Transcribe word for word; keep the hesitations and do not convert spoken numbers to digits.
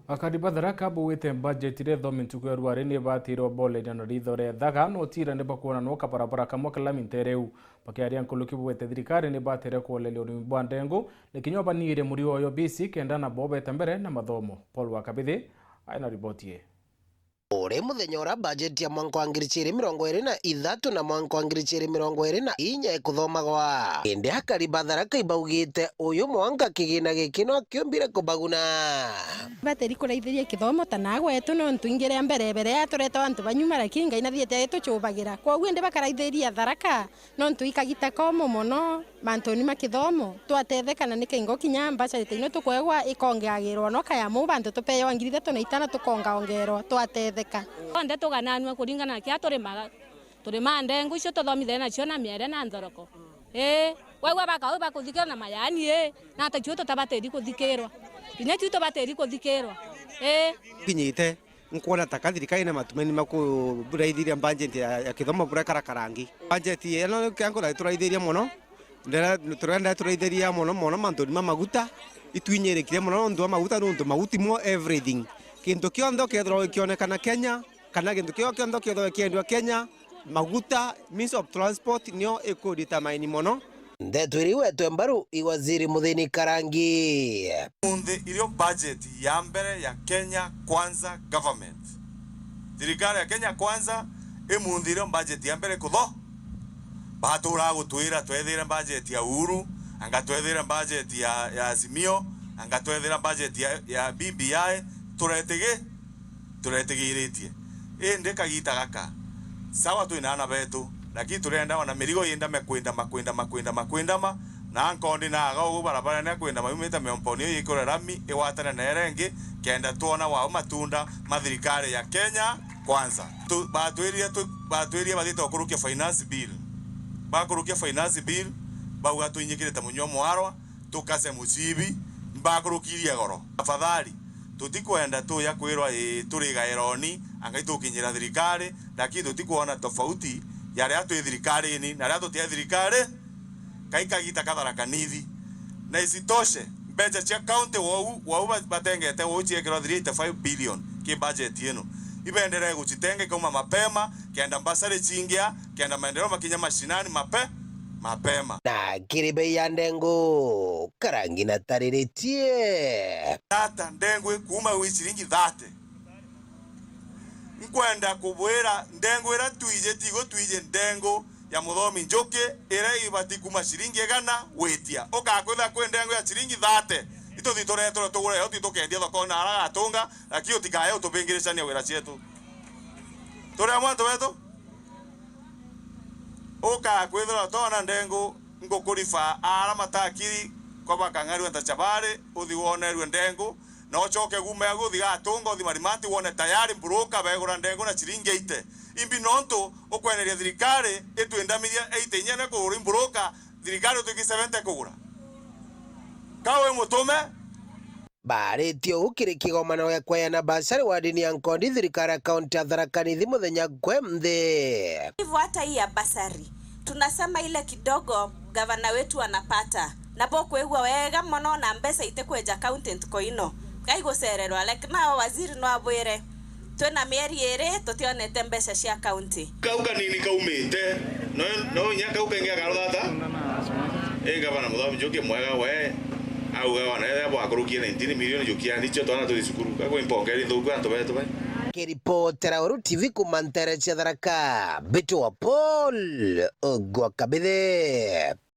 Akari ba Tharaka baugite mbajeti iria ithomi ntuku ya ruari ni ibatirwe boleria na ritho ria thaga, no tira ni bakwonanwa kabarabara kamwe ka lami ntere iu. Bakiaria nkuruki baugite thirikari ni ibatire kwoleria urimi bwa ndengu, ni kinya baniire murio oyo bisi kenda nabo bete mbere na mathomo. Paul wa Kabithi aina riboti ii. Uri muthenya uria bajeti ya mwanka wa ngiri ciiri mirongo iri na ithatu na mwanka wa ngiri ciiri mirongo iri na inya ikuthomagwa, indi akari ba Tharaka ibaugite uyu mwanka kigina giki no kiumbire kubaguna. Batiri kuraithiria kithomo ta na gwetu, nontu ingi ria mbere mbere yaturete antu banyuma, lakini Ngai nathiete agitucubagira. Kwoguo indi bakaraithiria Tharaka, nontu i kagita komu mono mantuni ma kithomo. Twatetheka na ni kingo kinya mbacarite ino tukwegwa ikongeagirwa no kayamu bantu tupeewa ngiri ithatu na itano tukongaongerwa, twatetheka. Onthe tugananue kuringana na kiria turimaga. Turimaa ndengu icio tuthomithene nacio na miere na nthoroko. Ii, waigua bakau bakuthikirwa na mayani, ii, na ata ciu tutabatiri kuthikirwa? Kinya ciu tubatiri kuthikirwa. Ii. Kinyite, nkwona ta ka thirikari ina matumaini ma kuburaithiria mbanjeti ya, ya kithomo bura karakarangi. Mbanjeti ino ni kia nkutha ituraithiria mono. Ndera, turenda ituraithiria mono mono mantuni ma maguta. Itwinyirikire mono nontu wa maguta, nontu maguta mo everything. Kintu kionthe ukethirwa gikionekana Kenya, kana gintu kio kionthe kiethagwa kiendwa Kenya, maguta, means of transport, nio iku determine mono. Ndeto iri wetwe mbaru i Waziri Muthini Karangi. Munthi irio budget ya mbere ya Kenya Kwanza government. Thirikari ya Kenya Kwanza imunthi irio budget ya mbere kutho. Baturaga gutwira twethire budget ya Uhuru, anga twethire budget ya, ya Azimio, anga twethira budget ya, ya B B I, turetigi turetigiritie. Indi kagita gaka, sawa twina ana betu, lakini turenda ona mirigo yindame kwindama, kwindama, kwindama, kwindama, na nkondi na aga ugu barabarene kwindama yumite miomponi iyo yikure rami igwatane na iria ingi, kenda twona wau matunda ma thirikari ya Kenya Kwanza. Tu-, batwirire tu-, batwirire bathiite gukurukia finance bill. Bakurukia finance bill, bauga twinyikirite munywa mwarwa, tukase mucibi, mbakurukirie goro. Tafadhali, tutikwenda tuya kwirwa ii turi gaironi, angai tukinyira thirikari, lakini tutikwona tofauti ya riria twi thirikarini na riria tuti thirikari, kai kagita ka Tharaka Nithi. Na isitoshe, mbeca cia county wou, wou ba-, batengete wou ciekirwa three eighty-five billion ki budget ino. Ibenderee gucitenga ikauma mapema, kenda mbasari cingia, kenda maendeleo makinya mashinani mape-, mapema. Na kiri bei ya ndengu, Karangi natariritie. Ata ndengu ikuuma wi ciringi thirty? Nkwenda kubwira ndengu ira twiji, tigo twiji ndengu ya Muthomi Njuki, ira ibati kuuma ciringi igana gwitia. Ukakwitha kwi ndengu ya ciringi thirty, ituthi tureterwe tugure yo, ti tukendia thokone ara gatunga, lakini utikae utubingiricania wira cietu. Turi amwe antu betu? Ukakwithirwa utona ndengu, ngukuribaa ara matakiri kwa bakang'arua nta chabari, uthi wonerue ndengu, na ucoke gume agu uthi gatunga, uthi marimati, wone tayari mburuka begura ndengu na ciringi eighty. Imbi nontu ukweneria thirikari itwindamithia eighty inyene kugura imburuka, thirikari utwiki seventy kugura? Ka wi mutume? Baaritie uu kiri kigomano gia kweana basari wadini ya Nkondi, thirikari ya kaunti ya Tharaka Nithi, muthenya gwe nthi. Hivyo hata hii ya basari, tunasema ile kidogo gavana wetu anapata, na bo kwigua wega mono na mbeca itikweja kaunti ntuku ino. Ngai gucererwa, like, nao waziri no abwire, twina mieri iri tutionete mbeca cia kaunti. Kau kanini kaumite, no, no inya kau kaingi akarutha ata? Ii, gavana Muthomi Njuki mwega we, auga ona ethia bwakurukie nineteen million jukia, nicio twana tuthi cukuru. Gakwi mpongeri nthuku antu betu bai. Kiripotera Weru T V kuuma ntere cia Tharaka, Mbitwa Paul Ogwa Kabithe.